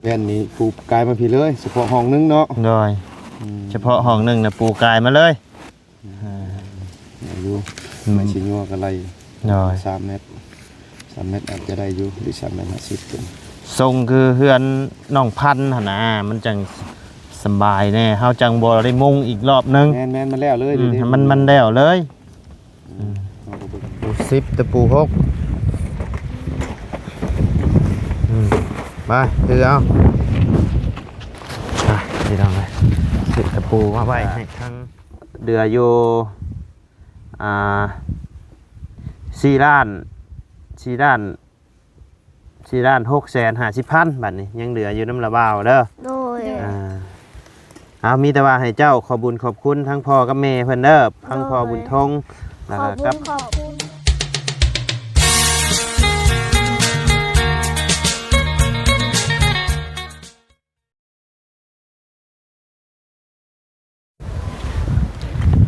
ແວ່ນນີ້ປູກາຍມາພີ້ເລີຍ ສະເພາະຫ້ອງໜຶ່ງເນາະ. ໂດຍ ອືມ ສະເພາະຫ້ອງໜຶ່ງນະປູກາຍມາເລີຍ. ອ່າ ອືມ ໄດ້ຢູ່ ອືມ ໄມ້ຊິຍົວກໍໄລ່ ໂດຍ ສາມແມັດ ສາມແມັດອາດຈະໄດ້ຢູ່ ຫຼື ສາມແມັດຫ້າສິບເປັນ ຊົງຄືເຮືອນນ້ອງພັນຫັ້ນນະ ມັນຈັ່ງສະບາຍແດ່ ເຮົາຈັ່ງບໍ່ໄດ້ມຸງອີກລອບໜຶ່ງ. ແມ່ນໆ ມັນແລ້ວເລີຍ ອືມ ເດ ໃຫ້ມັນ ມັນແລ້ວເລີຍ. ອືມ ອືມ ເຮົາກໍເບິ່ງ ປູສິບ ຕະປູຫົກ ອືມ ໄປ ຖືເອົາ ໄປ ພີ່ນ້ອງເອີຍ ຊື້ຕະປູມາໄວ້ໃຫ້ທັງ ເຫຼືອຢູ່ ອ່າ ສີ່ລ້ານ ສີ່ລ້ານ ສີ່ລ້ານຫົກແສນຫ້າສິບພັນ ບາດນີ້ຍັງເຫຼືອຢູ່ນຳລະບ່າວເດີ. ໂດຍ ອ່າ ເອົາ ມີແຕ່ວ່າໃຫ້ເຈົ້າຂອບບຸນຂອບຄຸນທັງພໍ່ກັບແມ່ເພິ່ນເດີ ທັງພໍ່ບຸນທົງ ແລ້ວກໍກັບ ຂອບຄຸນ ຂອບຄຸນ.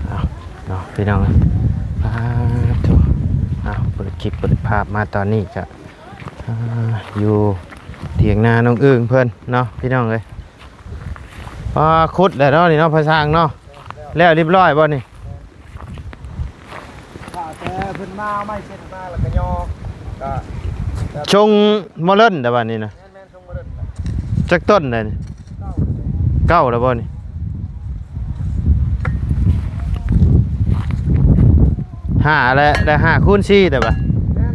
ເອົາເນາະ ພີ່ນ້ອງ ປາດໂທ້ ເອົາ ເປີດຄລິບເປີດພາບມາຕອນນີ້ກະ ອ່າ ຢູ່ຖຽງນານ້ອງອຶ່ງເພິ່ນເນາະ ພີ່ນ້ອງເອີຍ. ອ່າ ຂຸດແລ້ວເນາະນີ້ເນາະ ພະຊ່າງເນາະ ແລ້ວຮຽບຮ້ອຍບໍ່ນີ້? ຖ້າແຕ່ເພິ່ນມາເອົາໄມ້ເຊັດມາ ແລ້ວກະຍໍ ກະ ຊົງມໍເລີນແຕ່ວ່ານີ້ນະ. ແມ່ນໆ ຊົງມໍເລີນ ຈັກຕົ້ນແລ້ວນີ້? ເກົ້າ ເກົ້າແລ້ວບໍ່ນີ້? ຫ້າແລ້ວ ໄດ້ຫ້າຄູນສີ່ແລ້ວບາດ. ແມ່ນ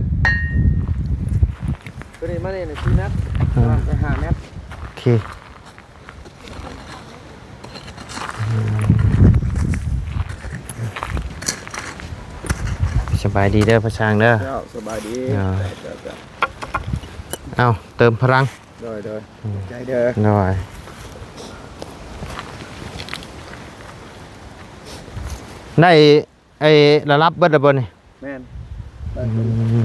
ຕົວນີ້ມານີ້ສີ່ແມັດ ອ່າ ປະມານຫ້າແມັດ. ໂອເຄ ສະບາຍດີເດີ ພະຊ່າງເດີ. ເຈົ້າ ສະບາຍດີ. ເຈົ້າ ເຈົ້າ ເຈົ້າ ເອົາ ເຕີມພະລັງ. ໂດຍ ໂດຍ ອືມ ຂອບໃຈເດີ. ໂດຍ ໄດ້ ໄອ້ລະດັບເບິດແລ້ວບໍ່ນີ້? ແມ່ນ ອືມ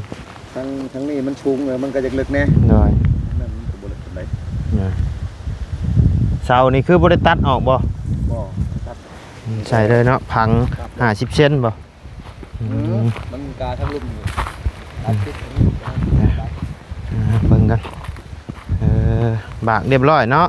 ທາງ ທາງນີ້ມັນສູງ ມັນກໍຢາກເລິກແດ່. ໂດຍ ນັ້ນມັນກໍບໍ່ເລິກປານໃດ. ໂດຍ ເສົານີ້ຄືບໍ່ໄດ້ຕັດອອກບໍ່? ບໍ່ຕັດ. ອືມ ໃສ່ເລີຍເນາະ ຝັງຫ້າສິບເຊັນບໍ່? ອືມ ມັນກາທັງລຸ່ມຢູ່ ອືມ ຕັດຕິດອັນນີ້ ອ່າ ເບິ່ງກັນ ເອີ ບາກຮຽບຮ້ອຍເນາະ.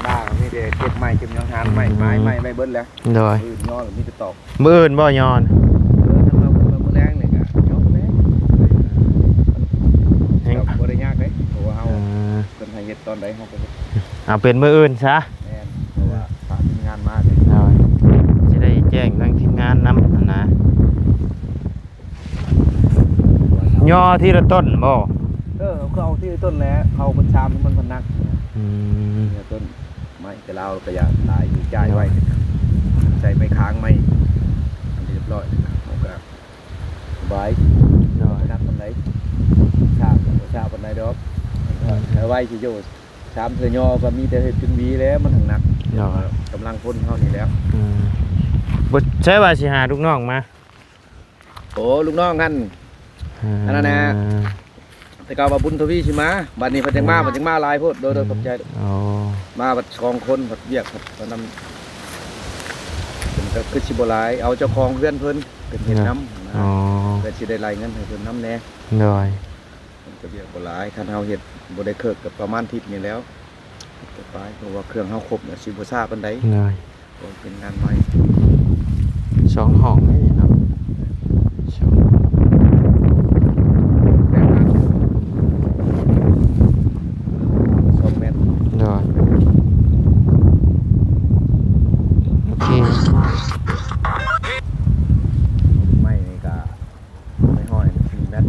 ມາມີແຕ່ເກັບໄມ້ເກັບຫຍັງ ຫາໄມ້ ອືມ ໄມ້ ໄມ້ໄວ້ເບິດແລ້ວ. ໂດຍ ມື້ອື່ນຍໍ ມີແຕ່ຕອກ. ມື້ອື່ນບໍ່ຍໍ? ເອີ ຄັນວ່າເພິ່ນວ່າມື້ແລງນີ້ກະຍົກແລ້ວ ແຮງ ກໍບໍ່ໄດ້ຍາກເດ້ ເພາະວ່າເຮົາ ອ່າ ເພິ່ນໃຫ້ເຮັດຕອນໃດເຮົາກໍເຮັດ. ເອົາເປັນມື້ອື່ນຊະ. ແມ່ນ ເພາະວ່າຖ້າທີມງານມາ ໂດຍ ຊິໄດ້ແຈ້ງທາງທີມງານນຳຫັ້ນນະ. ຍໍທີລະຕົ້ນບໍ່? ເອີ ເຂົາເອົາທີລະຕົ້ນແຫຼະ ເຂົາເພິ່ນຊາມມັນພັນໜັກ. ອືມ ທີລະຕົ້ນ ໄມ້ແຕ່ລາວກະຢ່າຫຼາຍຢູ່ ຈ່າຍໄວ ໃສ່ໄມ້ຄ້າງໄມ້ ອັນຮຽບຮ້ອຍ ເຮົາກະສະບາຍ. ໂດຍ ໜັກປານໃດ ຊ້າກະບໍ່ຊ້າປານໃດດອກ. ອືມ ຖ້າໄວຊິໂຍ ສາມເທື່ອຍໍ ກໍມີແຕ່ເຮັດເປັນຫວີແລ້ວ ມັນຫາກໜັກ. ໂດຍ ກຳລັງຄົນເຮົານີ້ແຫຼະ. ອືມ ບໍ່ໃຊ່ວ່າຊິຫາລູກນ້ອງມາ. ໂອ້ ລູກນ້ອງຫັ້ນ ອ່າ ອັນນັ້ນນະ ແຕ່ເກົ່າວ່າບຸນທະວີຊິມາ ບັດນີ້ເພິ່ນຈັ່ງມາ ເອີ ເພິ່ນຈັ່ງມາຫຼາຍໂພດ. ໂດຍ ໂດຍ ອືມ ຂອບໃຈ. ອໍ ມາບັດສອງຄົນ ບັດວຽກ ບັດນັ້ນ ເພິ່ນກໍຄືຊິບໍ່ຫຼາຍ ເອົາເຈົ້າຂອງເຮືອນເພິ່ນ ເພິ່ນເຮັດນຳ. ອໍ ເພື່ອຊິໄດ້ໄລ່ເງິນໃຫ້ເພິ່ນນຳແດ່. ໂດຍ ເພິ່ນກໍວຽກບໍ່ຫຼາຍ ຄັນເຮົາເຮັດບໍ່ໄດ້ເຄີກກໍປະມານທິດນີ້ແລ້ວ ເຮັດໄປ ເພາະວ່າເຄື່ອງເຮົາຄົບນະ ຊິບໍ່ຊ້າປານໃດ. ໂດຍ ເພາະເປັນງານໃໝ່ ສອງຫ້ອງນີ້ເນາະ ສອງຫ້ອງ ແບບນັ້ນ ສອງແມັດ. ໂດຍ ໂອເຄ ໄມ້ນີ້ກະ ໄມ້ຫ້ອຍສີ່ແມັດ.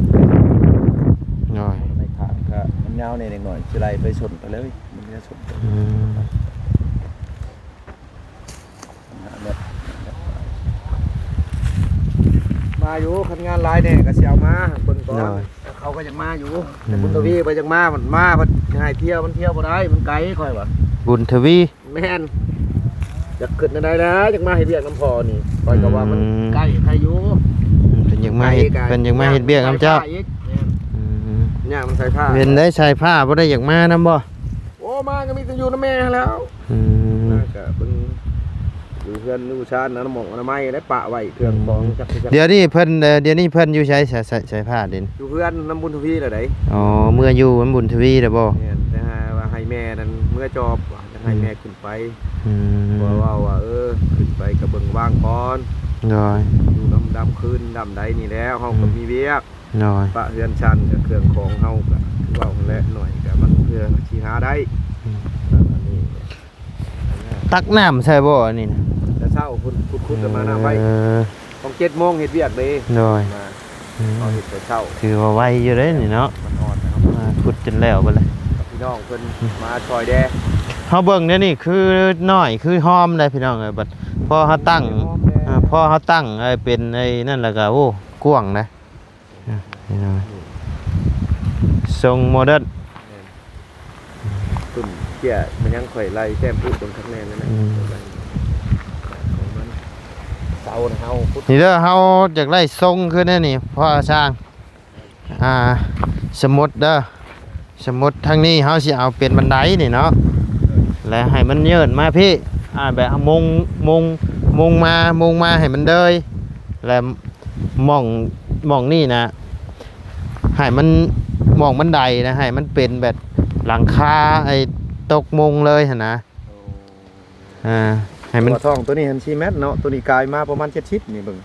ໂດຍ ໄມ້ຂາງກະມັນຍາວແດ່ເລັກນ້ອຍ ຊິໄລ່ໄປສົ້ນໄປເລີຍ ມັນຈະສົ້ນໄປ. ອືມ ຫ້າແມັດ ມາຢູ່ ຄັນງານຫຼາຍແດ່ກໍຊິເອົາມາ ເບິ່ງກ່ອນ. ໂດຍ ເຂົາກໍຢາກມາຢູ່ ອືມ ແຕ່ບຸນທະວີບໍ່ຢາກມາ ມັນມາ ມັນໃຫ້ທ່ຽວ ມັນທ່ຽວບໍ່ໄດ້ ມັນໄກ ຂ້ອຍວ່າ ບຸນທະວີ. ແມ່ນ ຢາກຂຶ້ນແນວໃດແລ້ວ ຢາກມາເຮັດວຽກນຳພໍ່ນີ້ ຂ້ອຍກໍວ່າມັນ ອືມ ໃກ້ໃຄຢູ່. ອືມ ເພິ່ນຢາກມາເຮັດ ໄກກໍ ເພິ່ນຢາກມາເຮັດວຽກນຳເຈົ້າ ຢາກມັນໃສ່ຜ້າອີກ. ແມ່ນ ອືມ ຍາກມັນໃສ່ຜ້າ. ເປັນໄດ້ໃສ່ຜ້າບໍ່ໄດ້ຢາກມານຳບໍ່? ໂອ້ ມາກໍມີແຕ່ຢູ່ນຳແມ່ຫັ້ນແຫຼ້ວ. ອືມ ມາກໍເບິ່ງ ຢູ່ເຮືອນຢູ່ຊານ ອະນາມັຍ ອະນາໄມ ແລະ ປະໄວ້ເຄື່ອງຂອງ ອືມ ຈັກ ຈັກ ດຽວນີ້ເພິ່ນ ເອີ ດຽວນີ້ເພິ່ນຢູ່ໃສ ໃສ ໃສ ໃສຜ້າດຽວນີ້? ຢູ່ເຮືອນນຳບຸນທະວີແລ້ວໃດ໋. ອໍ ເມືອຢູ່ນຳບຸນທະວີແລ້ວບໍ່? ແມ່ນ ແຕ່ຫາວ່າໃຫ້ແມ່ນັ້ນເມືອຈອບ ວ່າຈະໃຫ້ແມ່ ອືມ ຂຶ້ນໄປ ອືມ ເພາະວ່າເວົ້າວ່າ ເອີ ຂຶ້ນໄປກໍເບິ່ງວາງກ່ອນ ໂດຍ ຢູ່ນຳດຳຄືນດຳໃດນີ້ແຫຼະ ເຮົາກໍ ອືມ ມີວຽກ ໂດຍ ປະເຮືອນຊານກັບເຄື່ອງຂອງເຮົາກໍເວົ້າຫັ້ນແຫຼະ ໜ້ອຍກໍມັນເພື່ອຊິຫາໄດ້ ອືມ ອັນນີ້ ຕັກນ້ຳໃສ່ບໍ່ອັນນີ້ນະ? ແຕ່ເຊົ້າພຸ້ນ ຂຸດໆ ແລ້ວມານຳໄວ້ ເອີ ຂອງເຈັດໂມງເຮັດວຽກເດ້ ໂດຍ ມາ ອືມ ເຮົາເຮັດແຕ່ເຊົ້າ ຖືວ່າໄວຢູ່ເດ້ນີ້ເນາະ ມັນອ່ອນແລ້ວ ອ່າ ຂຸດຈົນແລ້ວເບິດເລີຍ ກັບພີ່ນ້ອງເພິ່ນ ອືມ ມາຊ່ອຍແດ່ ເຮົາເບິ່ງແນວນີ້ຄືນ້ອຍ ຄືຫອມໄດ໋ພີ່ນ້ອງເອີຍ ບັດພໍເຮົາຕັ້ງ ຫອມແດ່ ເອີ ພໍເຮົາຕັ້ງໄອ້ເປັນໄອ້ນັ້ນແລ້ວກໍ ໂອ້ ກວ້າງນະ. ອ່ະ ພີ່ນ້ອງ ຊົງໂມເດີນ ແມ່ນ ປຶ້ມເຈ້ຍ ມັນຍັງຄ່ອຍໄລ່ແຕ້ມຜູ້ຕົງຄັກແນ່ນັ້ນນະ ອືມ ຂອງມັນ ເສົານະເຮົາພຸດ ນີ້ເດີ ເຮົາຢາກໄດ້ຊົງຄືແນວນີ້ ພໍ່ຊ່າງ ອ່າ ສົມມຸດເດີ ສົມມຸດທາງນີ້ເຮົາຊິເອົາເປັນບັນໄດນີ້ເນາະ ແລະໃຫ້ມັນເຍີ້ນມາພີ້ ອ່າ ແບບເຮົາມຸງ ມຸງ ມຸງມາ ມຸງມາໃຫ້ມັນເດີຍ ແລະ ໝ່ອງ ໝ່ອງນີ້ນະ ໃຫ້ມັນ ໝ່ອງບັນໄດນະ ໃຫ້ມັນເປັນແບບຫຼັງຄາໄອ້ຕົກມຸງເລີຍຫັ້ນນະ ໂອ້ ອ່າ ໃຫ້ມັນ ເພາະວ່າທ້ອງໂຕນີ້ຫັ້ນສີ່ແມັດເນາະ ໂຕນີ້ກາຍມາປະມານເຈັດສິບນີ້ເບິ່ງ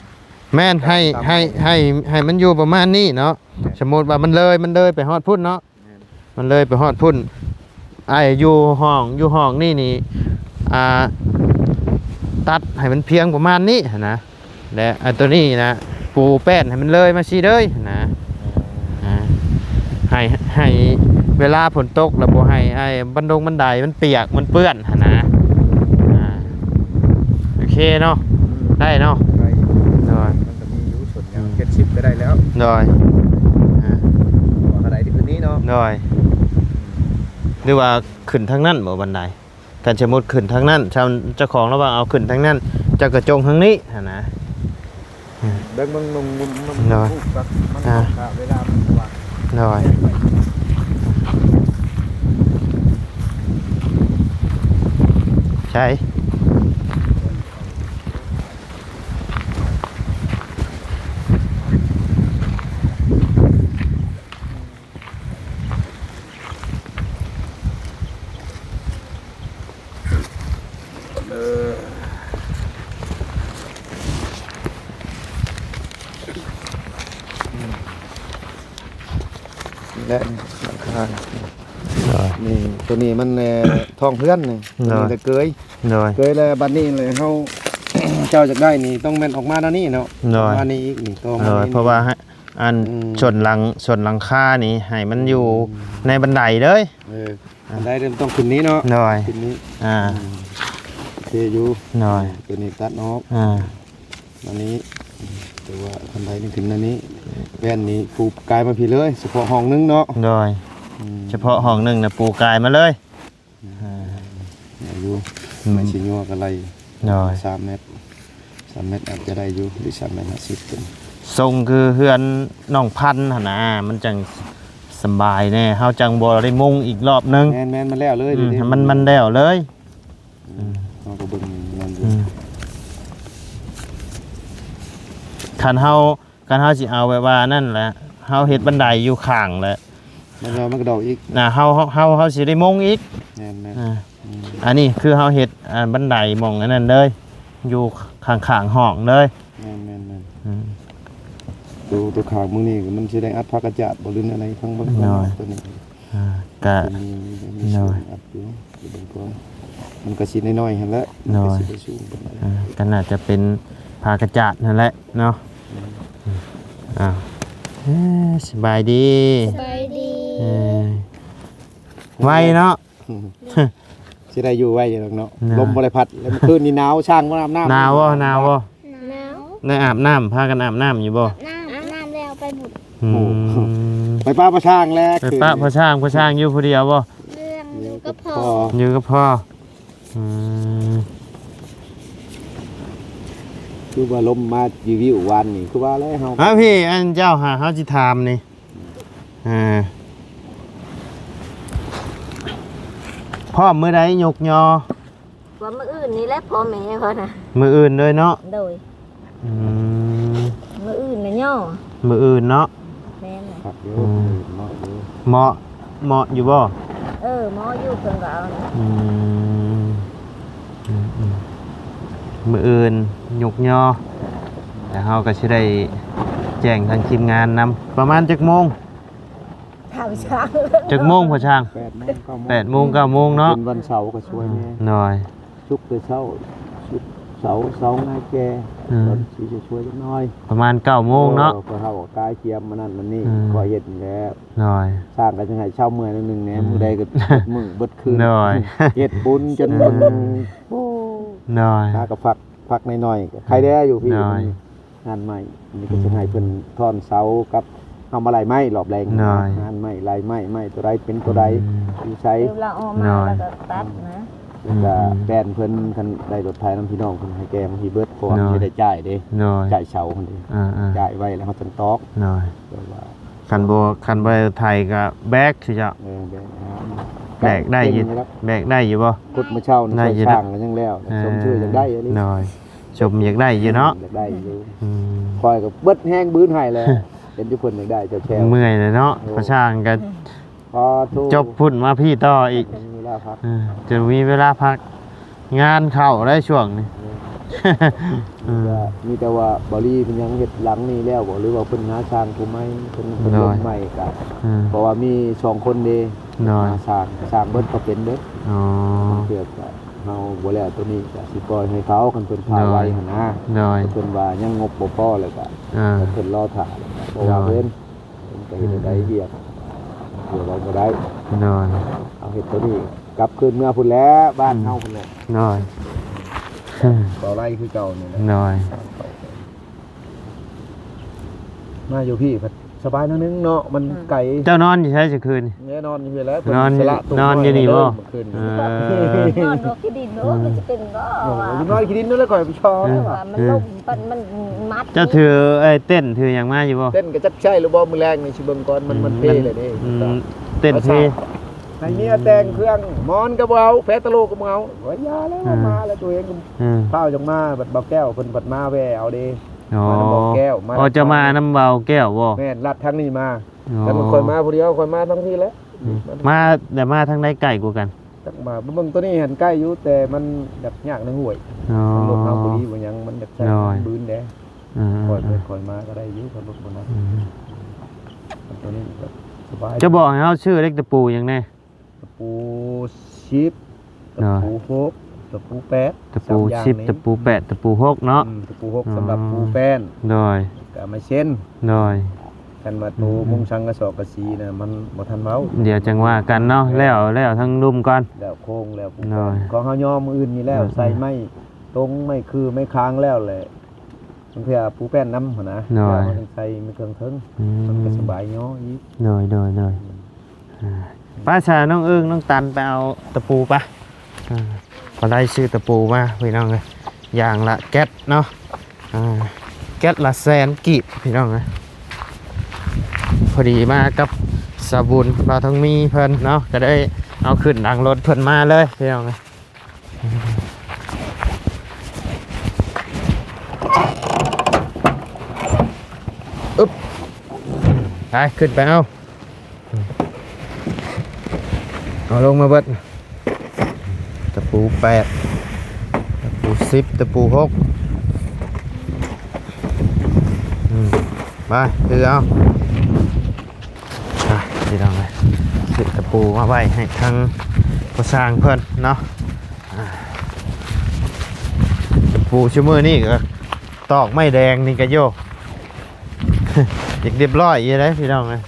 ແມ່ນ ໃຫ້ ໃຫ້ ໃຫ້ ໃຫ້ມັນຢູ່ປະມານນີ້ເນາະ ແມ່ນ ສົມມຸດວ່າມັນເລີຍ ມັນເລີຍໄປຮອດພຸ້ນເນາະ ແມ່ນ ມັນເລີຍໄປຮອດພຸ້ນ ອ້າຍຢູ່ຫ້ອງ ຢູ່ຫ້ອງນີ້ນີ້ ອ່າ ຕັດໃຫ້ມັນພຽງປະມານນີ້ຫັ້ນນະ ແລະ ອັນໂຕນີ້ນະ ປູແປ້ນໃຫ້ມັນເລີຍມາຊີ້ເດີຍຫັ້ນນະ ອ່າ ໃຫ້ ໃຫ້ເວລາຝົນຕົກແລ້ວບໍ່ໃຫ້ໄອ້ບັນດົງບັນໄດມັນປຽກມັນເປື້ອນຫັ້ນນະ ອ່າ ໂອເຄເນາະ ອືມ ໄດ້ເນາະ ໄດ້ ໂດຍ ມັນກໍມີຢູ່ສ່ວນຫຍັງ ອືມ ເຈັດສິບກໍໄດ້ແລ້ວ ໂດຍ ອ່າ ບໍ່ເທົ່າໃດທີ່ຄືນນີ້ເນາະ ໂດຍ ຫຼືວ່າຂຶ້ນທາງນັ້ນບໍ່ບັນໄດ? ຄັນສົມມຸດຂຶ້ນທາງນັ້ນ ເຈົ້າ ເຈົ້າຂອງລະວ່າເອົາຂຶ້ນທາງນັ້ນ ເຈົ້າກໍຈົ່ງທາງນີ້ຫັ້ນນະ ເບິ່ງ ເບິ່ງ ເບິ່ງ ເບິ່ງ ເບິ່ງ ໂດຍ ມັນ ອ່າ ເວລາມັນວ່າງ ໂດຍ ໃຊ່ ເອີ ນີ້ແຫຼະ ຫຼັງຄາ ໂດຍ ນີ້ ໂຕນີ້ມັນ ເອີ ທ້ອງເຮືອນນີ້ ໂດຍ ໂຕນີ້ແຫຼະເກີຍ ໂດຍ ເກີຍແລ້ວ ບັດນີ້ແຫຼະເຮົາ ເຈົ້າຢາກໄດ້ນີ້ ຕ້ອງແມ່ນອອກມາແນວນີ້ເນາະ ໂດຍ ອອກມານີ້ອີກນີ້ ຕໍ່ມາ ໂດຍ ນີ້ ເພາະວ່າ ອັນ ອືມ ສ່ວນຫຼັງ ສ່ວນຫຼັງຄານີ້ໃຫ້ມັນຢູ່ ອືມ ໃນບັນໄດເດີ ເອີ ອ່າ ບັນໄດເດີ ມັນຕ້ອງຂຶ້ນນີ້ເນາະ ໂດຍ ຂຶ້ນນີ້ ອ່າ ອືມ ໂອເຄຢູ່ ໂດຍ ຕົວນີ້ຕັດອອກ ອ່າ ອັນນີ້ ແຕ່ວ່າບັນໄດນີ້ຂຶ້ນອັນນີ້ ແວ່ນນີ້ປູກາຍມາພີ້ເລີຍ ສະເພາະຫ້ອງໜຶ່ງເນາະ ໂດຍ ອືມ ສະເພາະຫ້ອງໜຶ່ງນະ ປູກາຍມາເລີຍ ອ່າ ໄດ້ຢູ່ ອືມ ໄມ້ຊິຍົວກໍໄລ່ ໂດຍ ສາມແມັດ ສາມແມັດອາດຈະໄດ້ຢູ່ ຫຼື ສາມແມັດຫ້າສິບເປັນ ຊົງຄືເຮືອນນ້ອງພັນຫັ້ນນະ ມັນຈັ່ງສະບາຍແດ່ ເຮົາຈັ່ງບໍ່ໄດ້ມຸງອີກລອບໜຶ່ງ ແມ່ນໆ ມັນແລ້ວເລີຍ ອືມ ເດ ໃຫ້ມັນ ມັນແລ້ວເລີຍ ອືມ ເຮົາກໍເບິ່ງນັ້ນຢູ່ ອືມ ຄັນເຮົາ ຄັນເຮົາຊິເອົາແບບວ່ານັ້ນແຫຼະ ເຮົາເຮັດບັນໄດຢູ່ຂ້າງແຫຼະ ມັນກໍ ມັນກໍດອກອີກນະ ເຮົາ ເຮົາ ເຮົາ ເຮົາຊິໄດ້ມຸງອີກ ແມ່ນໆ ອ່າ ອືມ ອັນນີ້ຄືເຮົາເຮັດ ອ່າ ບັນໄດໝ່ອງອັນນັ້ນເລີຍ ຢູ່ຂ້າງໆຫ້ອງເລີຍ ແມ່ນໆໆ ອືມ ໂຕ ໂຕຂ້າງມື້ນີ້ມັນຊິໄດ້ອັດຜ້າກະຈາດບໍ່ ຫຼື ແນວໃດ ຟັງເບິ່ງ ໂດຍ ໂຕນີ້ ອ່າ ກະ ມີ ມີ ໂດຍ ສ່ວນອັດຢູ່ ເບິ່ງກ່ອນ ມັນກໍຊິນ້ອຍໆຫັ້ນແຫຼະ ໂດຍ ມັນກໍຊິບໍ່ສູງປານໃດ ອ່າ ກໍໜ້າຈະເປັນຜ້າກະຈາດຫັ້ນແຫຼະເນາະ ອືມ ອ່າ ເອີ ສະບາຍດີ ສະບາຍດີ ເອີ ໄວເນາະ ຊິໄດ້ຢູ່ໄວຢູ່ດອກເນາະ ນະ ລົມບໍ່ໄດ້ພັດ ແລ້ວມື້ຄືນນີ້ໜາວ ຊ່າງບໍ່ອາບນ້ຳ ໜາວບໍ່ ໜາວບໍ່? ໜາວ ໄດ້ອາບນ້ຳ ພາກັນອາບນ້ຳຢູ່ບໍ່? ອາບນ້ຳ ອາບນ້ຳແລ້ວໄປບຸນ ອືມ ໂອ້ ໄປປະພໍ່ຊ່າງແລ້ວ ໄປປະພໍ່ຊ່າງ ພໍ່ຊ່າງຢູ່ຜູ້ດຽວບໍ່? ເລື່ອງຢູ່ກັບພໍ່ ຢູ່ກັບພໍ່ ອືມ ຄືວ່າລົມມາວິວໆວານນີ້ ຄືວ່າແລ້ວເຮົາ ອ່າ ພີ່ ອັນເຈົ້າຫາ ເຮົາຊິຖາມນີ້ ອ່າ ພ້ອມມື້ໃດຍົກຍໍ? ວ່າມື້ອື່ນນີ້ແຫຼະພໍ່ແມ່ເພິ່ນນະ ມື້ອື່ນເລີຍເນາະ. ໂດຍ ອືມ ມື້ອື່ນນະຍໍ້ ມື້ອື່ນເນາະ. ແມ່ນລະ ຄັກຢູ່ ອືມ ມື້ອື່ນເໝາະຢູ່ ເໝາະ ເໝາະຢູ່ບໍ່? ເອີ ເໝາະຢູ່ ເພິ່ນກໍເອົານະ. ອືມ ອືມໆ ມື້ອື່ນຍຸກຍໍ ແລ້ວເຮົາກໍຊິໄດ້ແຈ້ງທາງທີມງານນຳ. ປະມານຈັກໂມງ? ຖາມຊ່າງ ຈັກໂມງພໍ່ຊ່າງ? ແປດໂມງ ເກົ້າໂມງ ແປດໂມງ ເກົ້າໂມງເນາະ. ເປັນວັນເສົາກໍຊ່ວຍແດ່. ໂດຍ ສຸກແຕ່ເຊົ້າ ສຸກ ເສົາ ເສົາງາແກ່ ອືມ ກໍຊິຊ່ວຍຈັກໜ້ອຍ ປະມານເກົ້າໂມງເນາະ. ເອີ ເພາະເຮົາກໍກາຍກຽມອັນນັ້ນອັນນີ້ ອືມ ກໍເຮັດນີ້ແຫຼະ. ໂດຍ ຊ່າງກໍຈັ່ງໃຫ້ເຊົາເມື່ອຍໜ້ອຍໜຶ່ງແດ່ ອືມ ມື້ໃດກໍເບິດມື້ເບິດຄືນ. ໂດຍ ເຮັດບຸນຈົນ ເອີ ໂອ້ ໂດຍ ຫາກໍພັກ ພັກໜ້ອຍໆ ກໍໄຄແດ່ຢູ່ພີ້. ໂດຍ ມັນ ງານໄມ້ ອັນນີ້ກໍ ອືມ ຊິໃຫ້ເພິ່ນຖອນເສົາກັບເຮົາມາໄລ່ໄມ້ລອບແລງ. ໂດຍ ງານໄມ້ໄລ່ໄມ້ ໄມ້ຕົວໃດເປັນຕົວໃດ ອືມ ຢູ່ໃສ ຄືລາວອອກມາ ໂດຍ ແລ້ວກໍຕັດນະ. ອືມ ແລ້ວກໍ ອືມ ແບນເພິ່ນ ຄັນໄດ້ລົດໄຖນຳພີ່ນ້ອງເພິ່ນໃຫ້ແກ່ມາພີ້ເບິດ ເພາະວ່າ ໂດຍ ມັນຊິໄດ້ຈ່າຍເດ້ ໂດຍ ຈ່າຍເສົາຫັ້ນເດ້. ອ່າໆ ຈ່າຍໄວ້ແລ້ວເຮົາຈັ່ງຕອກ. ໂດຍ ແຕ່ວ່າ ຄັນບໍ່ ຄັນບໍ່ໄດ້ໄຖກໍແບກ ຄືເຈົ້າ ເອີ ແບກຫາ ແບກໄດ້ຢູ່ ແບກໄດ້ຢູ່ບໍ່? ຂຸດມາເຊົ້ານີ້ ໄດ້ຢູ່ ຊ່າງກໍຍັງແລ້ວ ອ່າ ຊົມຊື່ຢາກໄດ້ອັນນີ້. ໂດຍ ຊົມຢາກໄດ້ຢູ່ເນາະ. ອືມ ຢາກໄດ້ຢູ່ ອືມ ຂ້ອຍກໍເບິດແຮງບືນໃຫ້ແລ້ວ ເຫັນຢູ່ເພິ່ນຢາກໄດ້ແຊວໆ ເມື່ອຍແລ້ວເນາະ. ໂອ້ ພາສາຫຍັງກໍ ຂໍໂທດ ຈົບພຸ້ນມາພີ້ຕໍ່ອີກ ຈະມີເວລາພັກ ເອີ ຈະມີເວລາພັກ ງານເຂົ້າໄດ໋ຊ່ວງນີ້. ເອີ ອືມ ມີແຕ່ວ່າ ບໍ່ລີເພິ່ນຍັງເຮັດຫຼັງນີ້ແລ້ວບໍ່ ຫຼືວ່າເພິ່ນຫາຊ່າງຜູ້ໃໝ່ ເພິ່ນ ເພິ່ນ ໂດຍ ລົງໃໝ່ກະ ອືມ ເພາະວ່າມີສອງຄົນເດ້ ໂດຍ ຫາຊ່າງ ຊ່າງເບິດກໍເປັນເບິດ. ອໍ ບາງເທື່ອກະ ເຮົາບໍ່ແລ້ວໂຕນີ້ກະຊິປ່ອຍໃຫ້ເຂົາ ຄັນເພິ່ນພາໄວຫັ້ນນະ. ໂດຍ ເພິ່ນວ່າຍັງງົບບໍ່ພໍແລ້ວກະ ອ່າ ເພິ່ນລໍຖ້າ ເພາະວ່າ ໂດຍ ເພິ່ນ ເພິ່ນກໍເຮັດໄດ້ວຽກ ເພື່ອເວົ້າບໍ່ໄດ້. ໂດຍ ເອົາເຮັດໂຕນີ້ກັບຄືນເມືອພຸ້ນແຫຼະ ບ້ານເຮົາພຸ້ນແຫຼະ. ໂດຍ ບໍ່ໄລ່ຄືເກົ່ານີ້ແຫຼະ. ໂດຍ ມາຢູ່ພີ້ພັດສະບາຍໜ້ອຍໜຶ່ງເນາະ ມັນ ອືມ ໄກ. ເຈົ້ານອນຢູ່ໃສຊັ້ນຄືນນີ້? ແນ່ນອນຢູ່ພີ້ແຫຼະ ນອນ ເພິ່ນສະຫຼະໂຕະ ນອນຢູ່ນີ້ບໍ່? ເອີ ນອນຢູ່ຂີ້ດິນບໍ່? ມັນຊິເປັນບໍ່? ໂອ້ຍ ວ່າ ຢູ່ນອນຂີ້ດິນນັ້ນແຫຼະ ຂ້ອຍໄປຊອກ ເອີ ວ່າມັນລົມ ເອີ ມັນມັດ. ເຈົ້າຖືໄອ້ເຕັນຖືຫຍັງມາຢູ່ບໍ່? ເຕັນກໍຈັກໃຊ້ຫຼືບໍ່ ມື້ແລງນີ້ຊິເບິ່ງກ່ອນ ມັນ ອືມ ມັນເພແລ້ວເດ້. ອືມ ເຕັນເພ ໃຫ້ເມຍແຕ່ງເຄື່ອງ ໝອນກໍບໍ່ເອົາ ແພຕະໂລກໍບໍ່ເອົາ. ໂອ້ຍ ຢ່າແລ້ວ ອ່າ ມາແລ້ວ ຕົວເອງກໍ ອ່າ ພ້າວຈັ່ງມາ ບັດບ່າວແກ້ວເພິ່ນພັດມາແວ່ເອົາເດ້. ອໍ ມານຳບ່າວແກ້ວ ມາ ອໍ ເຈົ້າມານຳບ່າວແກ້ວບໍ່? ແມ່ນ ລັດທາງນີ້ມາ. ອໍ ແຕ່ມັນຂ້ອຍມາຜູ້ດຽວ ຂ້ອຍມາທາງພີ້ແຫຼະ. ອືມ ມາ ແຕ່ມາທາງໃດໃກ້ກວ່າກັນ? ຈັກມາ ເບິ່ງໂຕນີ້ຫັ້ນໃກ້ຢູ່ ແຕ່ມັນແບບຍາກໃນຫ້ວຍ. ອໍ ທາງລົດເຮົາບໍ່ດີບໍ່ຫຍັງ ມັນຢາກໃຊ້ ໂດຍ ບືນແດ່. ອ່າໆໆ ຂ້ອຍໄປຂ້ອຍມາກໍໄດ້ຢູ່ ຄັນລົດບໍ່ໜັກ. ອືມ ໂຕນີ້ກໍສະບາຍ. ຈະບອກໃຫ້ເຮົາຊື້ເຫຼັກຕະປູຫຍັງແດ່? ຕະປູສິບ ຕະປູຫົກ ຕະປູແປດ ຕະປູສິບ ສາມຢ່າງນີ້ ຕະປູແປດ ຕະປູຫົກເນາະ. ອືມ ຕະປູຫົກ ອໍ ສຳລັບປູແປ້ນ. ໂດຍ ກະໄມ້ເຊັນ. ໂດຍ ຄັນວ່າໂຕມຸງສັງກະສອກກະສີນະ ມັນບໍ່ທັນເວົ້າ. ດຽວຈັ່ງວ່າກັນເນາະ. ແມ່ນ ແລ້ວ ແລ້ວທັງລຸ່ມກ່ອນ ແລ້ວໂຄງ ແລ້ວປູແປ້ນ. ໂດຍ ຂອງເຮົາຍໍມື້ອື່ນນີ້ແລ້ວ ອືມໆ ໃສ່ໄມ້ຕົງ ໄມ້ຄື ໄມ້ຄາງແລ້ວແຫຼະ. ບາງເທື່ອປູແປ້ນນຳຫັ້ນນະ. ໂດຍ ແລ້ວເຮົາຈັ່ງໃສ່ໄມ້ເຄື່ອງເທິງ. ອືມ ມັນກໍສະບາຍຍໍອີກ. ໂດຍ ໂດຍ ໂດຍ. ອືມ ອ່າ ໄປຊະ ນ້ອງເອິ້ງ ນ້ອງຕັນ ໄປເອົາຕະປູໄປ. ອ່າ ບໍ່ໄດ້ຊື້ຕະປູມາພີ່ນ້ອງເອີຍ ຢ່າງລະແກັດເນາະ. ອ່າ ແກັດລະແສນກີບພີ່ນ້ອງເອີຍ. ພໍດີມາກັບສາວບຸນ ບ່າວທອງມີເພິ່ນເນາະ ກໍໄດ້ເອົາຂຶ້ນຫຼັງລົດເພິ່ນມາເລີຍພີ່ນ້ອງເອີຍ. ອຶບ ໄປ ຂຶ້ນໄປເອົາ. ເອົາລົງມາເບິດ ຕະປູແປດ ຕະປູສິບ ຕະປູຫົກ. ອືມ ໄປ ຖືເອົາ. ອ່ະ ພີ່ນ້ອງເອີຍ ຊື້ຕະປູມາໄວ້ໃຫ້ທາງພໍ່ຊ່າງເພິ່ນເນາະ. ອ່າ ຕະປູຊຸມື້ນີ້ກໍຕອກໄມ້ແດງນີ້ກໍໂຍ ຢາກຮຽບຮ້ອຍຢູ່ເດ້ພີ່ນ້ອງເອີຍ.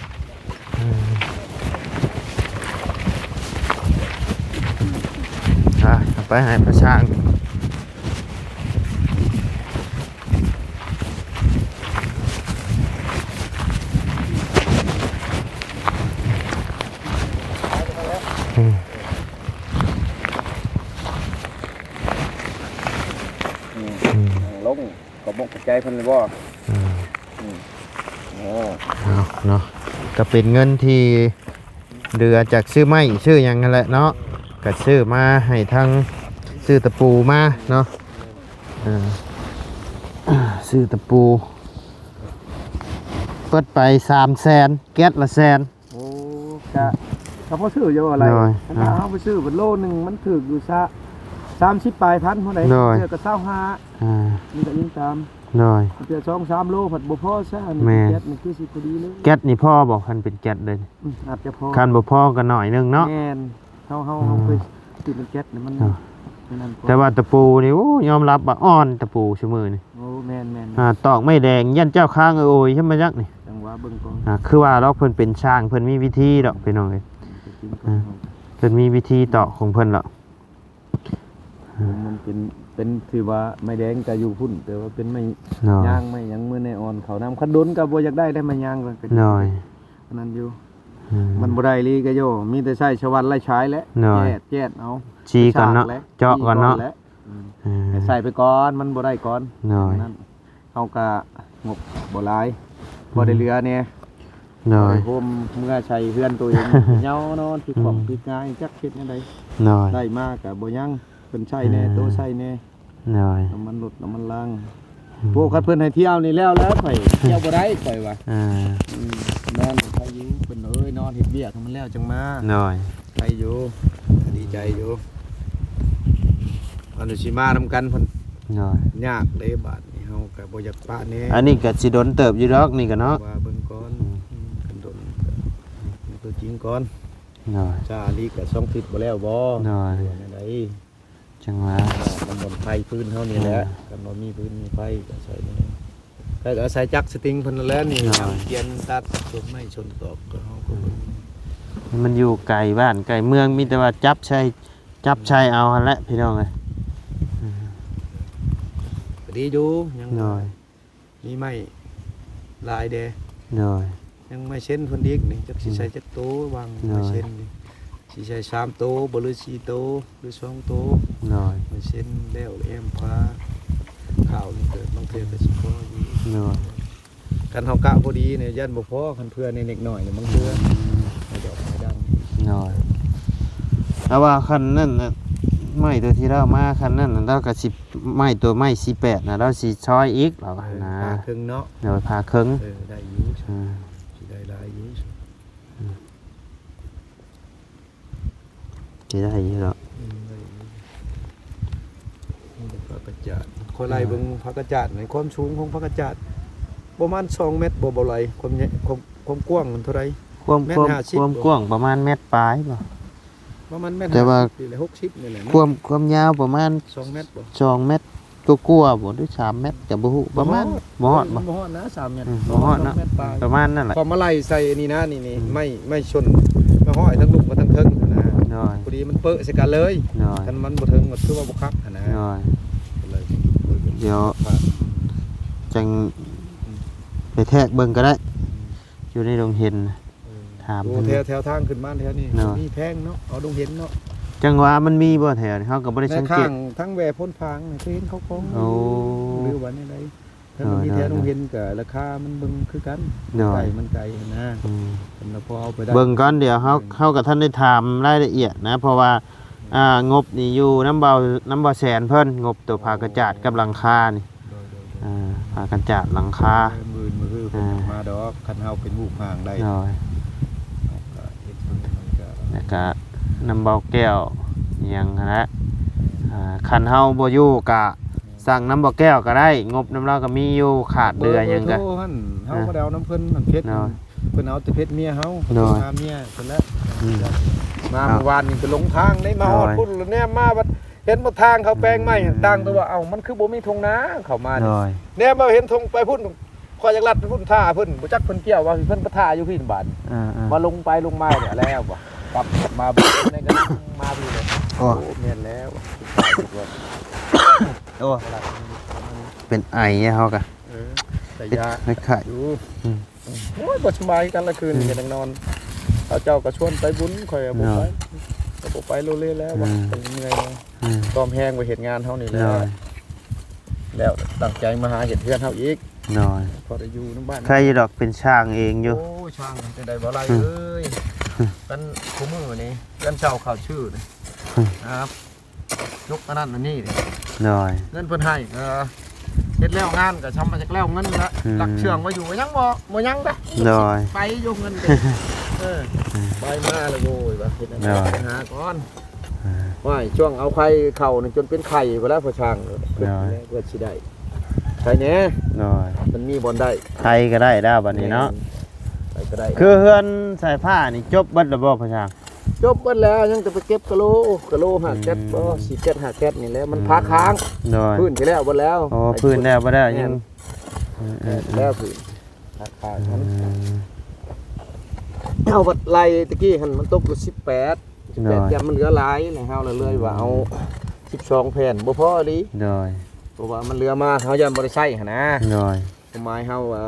ອ່າ ເອົາໄປໃຫ້ພໍ່ຊ່າງ. ອືມ ອືມ ອືມ ນັ່ງລົງ ຂອບອົກຂອບໃຈເພິ່ນແລ້ວບໍ່? ອືມ ອືມ ໂອ້ ເອົາເນາະ ກໍເປັນເງິນທີ່ ເຫຼືອຈາກຊື້ໄມ້ຊື້ຫຍັງຫັ້ນແຫຼະເນາະ ກໍຊື້ມາໃຫ້ທາງ ຊື້ຕະປູມາເນາະ ເອີ ຊື້ຕະປູ ເບິດໄປສາມແສນ ແກັດລະແສນ. ໂອ້ ກະ ກະພໍຊື້ຢູ່ ອາໄລ ໂດຍ ຄັນຖ້າເຮົາໄປຊື້ເບິດໂລໜຶ່ງ ມັນຖືກຢູ່ຊະ ສາມສິບປາຍພັນພຸ້ນໃດ ໂດຍ ເທື່ອກະຊາວຫ້າ ອ່າ ມັນກະອີງຕາມ ໂດຍ ເທື່ອສອງສາມໂລພັດບໍ່ພໍຊະ ອັນນີ້ ແມ່ນ ແກັດນີ້ຄືຊິພໍດີເລີຍ. ແກັດນີ້ພໍບໍ່? ຄັນເປັນແກັດເດ້ ອືມ ອາດຈະພໍ ຄັນບໍ່ພໍກໍໜ້ອຍໜຶ່ງເນາະ ແມ່ນ. ເຮົາ ເຮົາ ເຮົາ ອືມ ເຄີຍກິນແກັດນີ້ມັນ ເອີ ອັນນັ້ນກວ່າ ແຕ່ວ່າຕະປູນີ້ ໂອ້ ຍອມຮັບວ່າອ່ອນ ຕະປູຊຸມື້ນີ້ ໂອ້ ແມ່ນໆ ອ່າ ຕອກໄມ້ແດງ ຢ້ານເຈົ້າຄ້າງເອີຍໂອ້ຍ ຊຳມາຈັກນີ້ ຈັ່ງວ່າເບິ່ງກ່ອນ ອ່າ ຄືວ່າດອກ ເພິ່ນເປັນຊ່າງ ເພິ່ນມີວິທີດອກ ພີ່ນ້ອງເອີຍ ເພິ່ນມີວິທີຕອກຂອງເພິ່ນດອກ ມັນເປັນ ເປັນ ຖືວ່າໄມ້ແດງກະຢູ່ພຸ້ນ ແຕ່ວ່າເປັນໄມ້ ໂດຍ ຍາງໄມ້ຫຍັງ ມື້ໃນອ່ອນເຂົ້ານຳ ຄັນດົນກະບໍ່ຢາກໄດ້ໄດ້ໄມ້ຍາງ ໂດຍ ອັນນັ້ນຢູ່ ອືມ ມັນບໍ່ໄດ້ອີ່ຫຼີກະໂຍ ມີແຕ່ໃຊ້ສະຫວັນໄລ່ສາຍແຫຼະ ໂດຍ ແຈດ ແຈດເອົາ ຊີ້ກ່ອນເນາະ ເຈາະກ່ອນເນາະ ອືມ ໃຫ້ໃສ່ໄປກ່ອນ ມັນບໍ່ໄດ້ກ່ອນ ໂດຍ ນັ້ນ ເຮົາກະງົບບໍ່ຫຼາຍ ພໍໄດ້ເຫຼືອແດ່ ໂດຍ ພໍໄດ້ໂຮມເມືອໃສ່ເຮືອນໂຕເອງ ເຍົານອນ ພິກຂອງ ອືມ ພິກງ່າຍ ຈັກເຮັດແນວໃດ ໂດຍ ໄດ້ມາກະບໍ່ຍັງ ເພິ່ນໃຊ້ແດ່ ອືມ ໂຕໃຊ້ແດ່ ໂດຍ ນ້ຳມັນລົດ ນ້ຳມັນລາງ ອືມ ໂອ້ ຄັນເພິ່ນໃຫ້ທ່ຽວນີ້ແລ້ວແລ້ວ ຂ້ອຍທ່ຽວບໍ່ໄດ້ ຂ້ອຍວ່າ ອ່າ ອືມ ນອນໄປຢູ່ ເພິ່ນເອີຍ ນອນເຮັດວຽກໃຫ້ມັນແລ້ວຈັ່ງມາ ໂດຍ ໄປຢູ່ ດີໃຈຢູ່ ອັນນີ້ຊິມານຳກັນ ໂດຍ ຍາກເດ້ ບາດນີ້ເຮົາກະບໍ່ຢາກປະແນ່ ອັນນີ້ກະຊິດົນເຕີບຢູ່ດອກ ນີ້ກະເນາະ ວ່າເບິ່ງກ່ອນ ອືມ ອືມ ຄັນດົນກະ ຕົວຈິງກ່ອນ ໂດຍ ຈາລີກະສອງທິດບໍ່ແລ້ວບໍ່ ໂດຍ ວ່າແນວໃດ ຈັ່ງວ່າ ມັນບ່ອນໄຟພື້ນເຮົານີ້ແຫຼະ ເອີ ຄັນບໍ່ມີພື້ນມີໄຟກະໃຊ້ແນ່ ກະອາໄສຈັກສະຕິງເພິ່ນນັ້ນແຫຼະນີ້ ໂດຍ ນຳກຽນຕັດຕົ້ນໄມ້ຊົນຕອກ ກະເຮົາກະເບິ່ງ ມັນຢູ່ໄກບ້ານໄກເມືອງ ມີແຕ່ວ່າຈັບໃສ່ ຈັບໃສ່ເອົາຫັ້ນແຫຼະ ພີ່ນ້ອງເອີຍ ອືມ ກະດີຢູ່ ຍັງ ໂດຍ ມີໄມ້ຫຼາຍແດ່ ໂດຍ ຍັງໄມ້ເຊັນເພິ່ນອີກນີ້ ຈັກຊິໃສ່ ອືມ ຈັກໂຕ ວາງ ໂດຍ ໄມ້ເຊັນນີ້ ຊິໃສ່ສາມໂຕບໍ່ ຫຼືສີ່ໂຕ ຫຼືສອງໂຕ ໂດຍ ໄມ້ເຊັນແລ້ວແອ້ມຝາ ຄາວນີ້ກະບາງເທື່ອກະຊິພໍຢູ່ ໂດຍ ຄັນເຮົາກະພໍດີນີ້ຢ້ານບໍ່ພໍ ຄັນເຜື່ອເລັກນ້ອຍນີ້ບາງເທື່ອ ອືມ ມັນຈະອອກໄມ້ດັງ ໂດຍ ແຕ່ວ່າຄັນນັ້ນນະ ໄມ້ຕົວທີ່ລາວມາ ຄັນນັ້ນນະ ລາວກະຊິ ໄມ້ຕົວໄມ້ສີ່ແປດນະ ລາວຊິຊອຍອີກ ລາວວ່າ ເອີ ນະ ຜ່າເຄິ່ງເນາະ ໂດຍ ຜ່າເຄິ່ງ ເອີ ໄດ້ຢູ່ ອືມ ຊິໄດ້ຫຼາຍຢູ່ ອືມ ຊິໄດ້ຢູ່ດອກ ອືມ ໄດ້ຢູ່ ມີແຕ່ຜັກກະຈາດ ຂ້ອຍໄລ່ເບິ່ງ ອ່າ ຜັກກະຈາດໃນຄວາມສູງຂອງຜັກກະຈາດ ປະມານສອງແມັດບໍ່ ບໍ່ໄລ່ ຄວາມໃຫຍ່ ຄວາມ ຄວາມກວ້າງມັນເທົ່າໃດ ຄວາມ ແມັດຫ້າສິບ ຄວາມກວ້າງປະມານແມັດປາຍບໍ່ ປະມານແມັດ ແຕ່ວ່າຫ້າສິບນີ້ແຫຼະ ຫົກສິບນີ້ແຫຼະ ຄວາມ ຄວາມຍາວປະມານສອງແມັດບໍ່ ສອງແມັດ ກວ່າໆບໍ່ ຫຼືສາມແມັດກະບໍ່ຮູ້ ປະມານ ບໍ່ຮອດ ບໍ່ຮອດ ບໍ່ຮອດນະ ສາມແມັດ ອືມ ບໍ່ຮອດເນາະ ປະມານນັ້ນແຫຼະ ເອົາມາໄລ່ໃສ່ນີ້ນະ ນີ້ ນີ້ ອືມ ໄມ້ ໄມ້ຊົນ ມາຫ້ອຍທັງລຸ່ມກັບທັງເທິງຫັ້ນນະ ໂດຍ ພໍດີມັນເປິະໃສ່ກັນເລີຍ ໂດຍ ຄັນມັນບໍ່ເຖິງກໍຄືວ່າບໍ່ຄັກຫັ້ນນະ ໂດຍ ກໍເລີຍ ດຽວຈັ່ງໄປແທກເບິ່ງກໍໄດ້ ອືມ ຢູ່ໃນດົງເຫັນ ເອີ ຖາມ ໂອ້ ເພິ່ນ ແຖວ ແຖວທາງຂຶ້ນມາແຖວນີ້ ເນາະ ມີແພງເນາະ ເອົາດົງເຫັນເນາະ ຈັ່ງວ່າມັນມີບໍ່ແຖວນີ້ ເຮົາກໍບໍ່ໄດ້ສັງເກດ ທາງແວ່ໂພນພາງນີ້ ເຄີຍເຫັນເຂົາຂອງ ໂອ້ ຫຼືວ່າແນວໃດ ຖ້າມັນມີແຖວ ໂດຍ ໂດຍ ໂຮງຮຽນກໍລາຄາມັນເບິ່ງຄືກັນ ໂດຍ ໄກມັນໄກຫັ້ນນະ ອືມ ເພິ່ນລະພໍເອົາໄປໄດ້ ເບິ່ງກ່ອນ ດຽວເຮົາ ເອີ ເຮົາກໍທັນໄດ້ຖາມລາຍລະອຽດນະ ເພາະວ່າ ອ່າ ງົບນີ້ຢູ່ນຳເບົາ ນຳເບົາແສນເພິ່ນ ງົບໂຕຜ້າກັນຈາດກັບຫຼັງຄານີ້ ໂດຍ ໂດຍ ໂດຍ ອ່າ ຜ້າກັນຈາດຫຼັງຄາ ມື້ອື່ນມື້ຮືເພິ່ນ ອ່າ ມາດອກ ຄັນເຮົາເປັນຮູບຮ່າງໄດ້ ໂດຍ ເຮົາກໍເຮັດເບິ່ງ ມັນກໍ ແລ້ວກໍນຳເບົາແກ້ວອີ່ຫຍັງຫັ້ນແຫຼະ ອ່າ ຄັນເຮົາບໍ່ຢູ່ກໍສັ່ງນຳເບົາແກ້ວກໍໄດ້ ງົບນຳລາວກໍມີຢູ່ ຂາດເຫຼືອຫຍັງກໍ ເບີໂທຫັ້ນ ເຮົາ ອ່າ ບໍ່ໄດ້ເອົານຳເພິ່ນ ອັນເພັດ ໂດຍ ເພິ່ນເອົາແຕ່ເພັດເມຍເຮົາ ໂດຍ ຫາເມຍເພິ່ນແຫຼະ ອືມ ມາ ເອົາ ມື້ວານນີ້ໄປຫຼົງທາງເດ້ ມາຮອດ ໂດຍ ພຸ້ນແລ້ວແນມມາບັດ ເຫັນໝົດທາງເຂົາແປງໃໝ່ ອືມ ຕ່າງແຕ່ວ່າ ເອົ້າ ມັນຄືບໍ່ມີທົ່ງນາ ເຂົ້າມານີ້ ໂດຍ ແນມມາເຫັນທົ່ງໄປພຸ້ນ ຂ້ອຍຢາກລັດໄປພຸ້ນຖ້າເພິ່ນ ບໍ່ຈັກເພິ່ນກ່ຽວວ່າ ເພິ່ນປະທາຢູ່ພີ້ບາດ ເອີໆ ມາລົງໄປລົງມານີ້ແລ້ວ ກັບມາບໍ່ໄດ້ ກໍມາພີ້ເລີຍ ໂອ້ ໂອ້ ແມ່ນແລ້ວ ໂອ້ ເປັນໄອເຮົາກະ ເອີ ແຕ່ຢາ ໄຂ້ ຢູ່ ອືມ ໂອ້ຍ ບໍ່ສະບາຍກັນລະຄືນ ອືມ ກໍຍັງນອນ ເຂົາເຈົ້າກໍຊວນໄປບຸນ ຂ້ອຍບໍ່ໄປ ເນາະ ກໍບໍ່ໄປໂລເລແລ້ວ ອືມ ວ່າເມື່ອຍແລ້ວ ອືມ ຕ້ອມແຮງໄປເຮັດງານເຮົານີ້ແຫຼະ ໂດຍ ແລ້ວຕັ້ງໃຈມາຫາເຮັດເຮືອນເຮົາອີກ ໂດຍ ພໍໄດ້ຢູ່ນຳບ້ານ ໃຄຢູ່ດອກ ເປັນຊ່າງເອງຢູ່ ໂອ້ຍ ຊ່າງຈັ່ງໃດບໍ່ໄລ່ ອືມ ເອີຍ ອືມ ມັນຄູ່ມື້ນີ້ເຮືອນເຊົ່າເຂົາຊື້ນີ້ ອືມ ອ່າ ຍົກອັນນັ້ນອັນນີ້ ໂດຍ ເງິນເພິ່ນໃຫ້ກໍເຮັດແລ້ວງານກໍຊ່ຳມາຈາກແລ້ວເງິນລະ ອືມ ຫຼັກເຊື່ອງວ່າຢູ່ກໍຍັງບໍ່ ບໍ່ຍັງເດ້ ໂດຍ ໄປຢູ່ເງິນກໍ ເອີ ອືມ ໄປມາແລ້ວໂວ້ຍວ່າເຮັດແນວໃດ ໂດຍ ໄປຫາກ່ອນ ອ່າ ໂອ້ຍ ຊ່ວງເອົາໄຂ່ເຂົ້ານີ້ຈົນເປັນໄຂ່ພຸ້ນແຫຼະ ພໍ່ຊ່າງ ໂດຍ ເພື່ອຊິໄດ້ໄຂ່ແດ່ ໂດຍ ມັນມີບ່ອນໄດ້ ໄຂ່ກໍໄດ້ແລ້ວບັດນີ້ເນາະ ແມ່ນ ໄຂ່ກໍໄດ້ ຄືເຮືອນສາຍຟ້ານີ້ຈົບເບິດແລ້ວບໍ່ ພໍ່ຊ່າງ? ຈົບເບິດແລ້ວ ຍັງແຕ່ໄປເກັບກະໂຫຼ ກະໂຫຼຫ້າແກັດບໍ່ ອືມ ສີ່ແກັດຫ້າແກັດນີ້ແຫຼະ ມັນ ອືມ ພາຄ້າງ ໂດຍ ພື້ນຊິແລ້ວເບິດແລ້ວ ອໍ ພື້ນແລ້ວເບິດແລ້ວ ແມ່ນ ຍັງ ອືມໆໆ ແລ້ວພື້ນພາຄ້າງ ອືມ ເຮົາບັດໄລ່ຕະກີ້ຫັ້ນ ມັນຕົກຢູ່ສິບແປດ ໂດຍ ສິບແປດ ຢ້ານມັນເຫຼືອຫຼາຍ ແລ້ວເຮົາລະເລີຍວ່າເອົາ ອືມ ສິບສອງແຜ່ນ ບໍ່ພໍອີ່ຫຼີ ໂດຍ ເພາະວ່າມັນເຫຼືອມາ ເຮົາຢ້ານບໍ່ໄດ້ໃຊ້ຫັ້ນນະ ໂດຍ ຄວາມໝາຍເຮົາວ່າ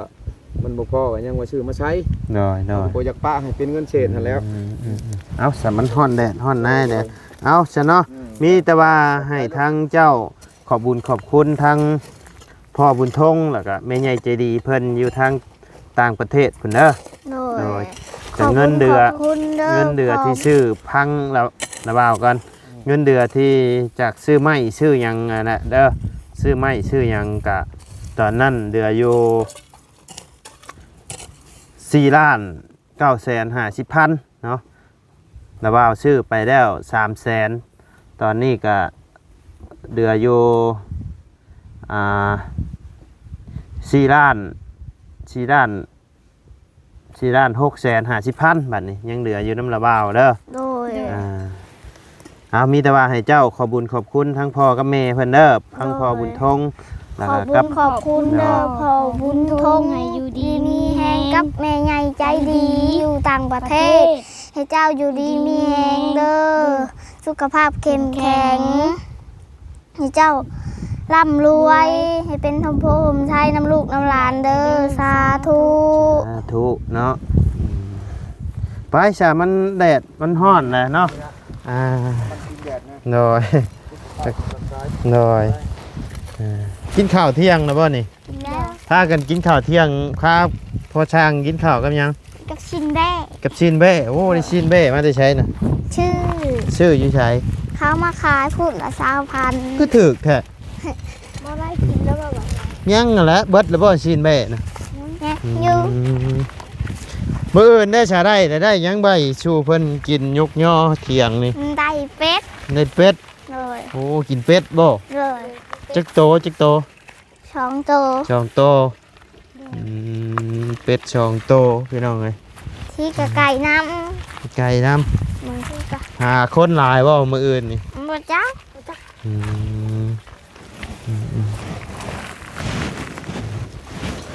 ມັນບໍ່ພໍກໍຍັງວ່າຊື້ມາໃຊ້ ໂດຍໆ ເຮົາກໍບໍ່ຢາກປະໃຫ້ເປັນເງິນເສດຫັ້ນແຫຼ້ວ ອືມໆໆ ເອົາຊະ ມັນຮ້ອນແດດຮ້ອນໃນແດ່ ໂດຍ ເອົາຊະເນາະ ອືມ ມີແຕ່ວ່າໃຫ້ທາງເຈົ້າຂອບບຸນຂອບຄຸນທາງພໍ່ບຸນທົງ ແລ້ວກໍແມ່ໃຫຍ່ໃຈດີເພິ່ນຢູ່ທາງຕ່າງປະເທດພຸ້ນເດີ ໂດຍ ໂດຍ ຂອບຄຸນ ກໍເງິນເດືອ ຂອບຄຸນເດີ ເງິນເດືອທີ່ຊື້ພັງລະ ລະວ່າວກັນ ເງິນເດືອທີ່ຈາກຊື້ໄມ້ຊື້ຫຍັງຫັ້ນນະເດີ ຊື້ໄມ້ຊື້ຫຍັງກະ ຕອນນັ້ນເດືອຢູ່ສີ່ລ້ານເກົ້າແສນຫ້າສິບພັນເນາະ ລະວ່າວຊື້ໄປແລ້ວສາມແສນ ຕອນນີ້ກະເດືອຢູ່ ອ່າ ສີ່ລ້ານ ສີ່ລ້ານ ສີ່ລ້ານຫົກແສນຫ້າສິບພັນ ບັດນີ້ຍັງເຫຼືອຢູ່ນຳລະບ່າວເດີ ໂດຍ ອ່າ ເອົາ ມີແຕ່ວ່າໃຫ້ເຈົ້າຂອບບຸນຂອບຄຸນທັງພໍ່ກັບແມ່ເພິ່ນເດີ ທັງພໍ່ ໂດຍ ບຸນທົງ ແລ້ວກໍ ຂອບບຸນຂອບຄຸນເດີ ພໍ່ບຸນທົງ ໃຫ້ຢູ່ດີມີແຮງ ກັບແມ່ໃຫຍ່ໃຈດີຢູ່ຕ່າງປະເທດ ໃຫ້ເຈົ້າຢູ່ດີມີແຮງເດີ ສຸຂະພາບເຂັ້ມແຂງ ໃຫ້ເຈົ້າລ່ຳລວຍ ໃຫ້ເປັນຮົ່ມໂພຮົ່ມໄຊນຳລູກນຳຫຼານເດີ ສາທຸ ສາທຸເນາະ ໄປຊະ ມັນແດດມັນຮ້ອນແຫຼະເນາະ ອ່າ ໂດຍ ໂດຍ ເອີ ກິນເຂົ້າທ່ຽງແລ້ວບໍ່ນີ້? ກິນແລ້ວ ພາກັນກິນເຂົ້າທ່ຽງ ພາພໍ່ຊ່າງກິນເຂົ້າກັບຫຍັງ? ກັບຊີ້ນແບ້ ກັບຊີ້ນແບ້ ໂອ້ ໄດ້ຊີ້ນແບ້ມາແຕ່ໃສນະ? ຊື້ ຊື້ຢູ່ໃສ? ເຂົາມາຂາຍພຸ້ນລະຊາວພັນ ຄືຖືກແທ້ ບໍ່ໄດ້ກິນແລ້ວບໍ່? ຍັງຫັ້ນແຫຼະ ເບິດແລ້ວບໍ່ຊີ້ນແບ້ນະ? ຍັງຢູ່ ອືມ ມື້ອື່ນໄດ້ຊະ ໄດ້ ໄດ້ຫຍັງໄວ້ສູ່ເພິ່ນກິນ ຍົກຍໍທ່ຽງນີ້? ໄດ້ເປັດ ໄດ້ເປັດ ໂດຍ ໂອ້ ກິນເປັດບໍ່? ໂດຍ ຈັກໂຕ ຈັກໂຕ? ສອງໂຕ ສອງໂຕ ອືມ ເປັດສອງໂຕພີ່ນ້ອງເອີຍ ທີ່ກະໄກ່ນຳ ໄກ່ນຳ ມັນຄືກະ ຫາຄົນຫຼາຍບໍ່ມື້ອື່ນນີ້? ບໍ່ຈັກ ບໍ່ຈັກ ອືມ ອືມ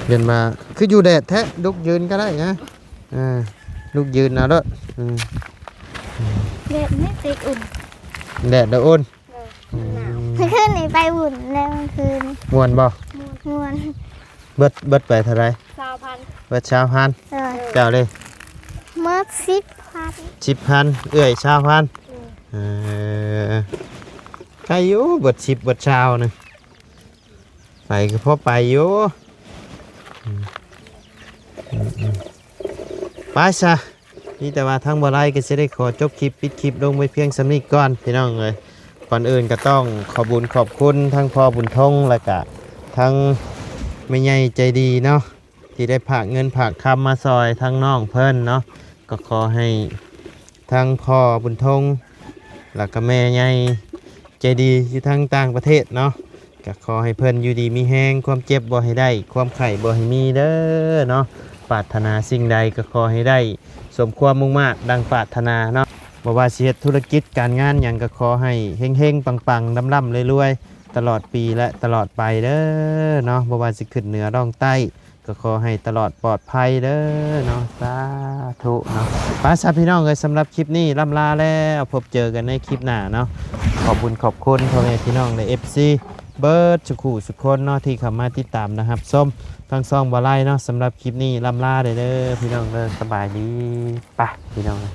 ໆ ເຫັນວ່າຄືຢູ່ແດດແທ້ ລຸກຢືນກໍໄດ້ນະ ອ່າ ລຸກຢືນເອົາໂລດ ອືມ ແດດນີ້ຊິອຸ່ນ ແດດລະອຸ່ນ ເອີ ອືມ ມື້ຄືນນີ້ໄປບຸນແລ້ວ ມື້ຄືນ ມ່ວນບໍ່? ມ່ວນ ມ່ວນ ເບິດ ເບິດໄປເທົ່າໃດ? ຊາວພັນ ເບິດຊາວພັນ ເອີ ເຈົ້າເດ້? ໝົດສິບພັນ ສິບພັນ ເອື້ອຍຊາວພັນ ເອີ ເອີ ໄກຢູ່ ເບິດສິບ ເບິດຊາວນະ ໄປກໍພໍໄປຢູ່ ອືມ ອືມ ອືມ ໄປຊະ ມີແຕ່ວ່າທາງບໍ່ໄລກໍຊິໄດ້ຂໍຈົບຄລິບ ປິດຄລິບລົງໄວ້ພຽງສ່ຳນີ້ກ່ອນພີ່ນ້ອງເອີຍ ກ່ອນອື່ນກໍຕ້ອງຂອບບຸນຂອບຄຸນທັງພໍ່ບຸນທົງ ແລ້ວກະທັງແມ່ໃຫຍ່ໃຈດີເນາະ ທີ່ໄດ້ຝາກເງິນຝາກຄຳມາຊ່ອຍທາງນ້ອງເພິ່ນເນາະ ກໍຂໍໃຫ້ ທັງພໍ່ບຸນທົງ ແລ້ວກໍແມ່ໃຫຍ່ໃຈດີຢູ່ທາງຕ່າງປະເທດເນາະ ກໍຂໍໃຫ້ເພິ່ນຢູ່ດີມີແຮງ ຄວາມເຈັບບໍ່ໃຫ້ໄດ້ ຄວາມໄຂ້ບໍ່ໃຫ້ມີເດີເນາະ ປາດຖະໜາສິ່ງໃດກໍຂໍໃຫ້ໄດ້ສົມຄວາມມຸ່ງມາດດັ່ງປາດຖະໜາເນາະ ບໍ່ວ່າຊິເຮັດທຸລະກິດການງານຫຍັງກໍຂໍໃຫ້ເຮັງໆ ປັງໆ ລ່ຳໆ ລວຍໆ ຕະຫຼອດປີ ແລະ ຕະຫຼອດໄປເດີເນາະ ບໍ່ວ່າຊິຂຶ້ນເໜືອລ່ອງໃຕ້ ກໍຂໍໃຫ້ຕະຫຼອດປອດໄພເດີເນາະ ສາທຸເນາະ ໄປຊະພີ່ນ້ອງເອີຍ ສຳລັບຄລິບນີ້ລ່ຳລາແລ້ວ ພົບເຈີກັນໃນຄລິບໜ້າເນາະ ຂອບບຸນຂອບຄຸນພໍ່ແມ່ພີ່ນ້ອງ ແລະ ເອັຟຊີ ເບິດສູ່ຄູ່ສູ່ຄົນເນາະ ທີ່ເຂົ້າມາຕິດຕາມ ແລະ ຮັບຊົມທາງຊ່ອງບໍ່ໄລເນາະ ສຳລັບຄລິບນີ້ລ່ຳລາເດີ ເດີພີ່ນ້ອງເດີ ສະບາຍດີ ໄປພີ່ນ້ອງເອີຍ.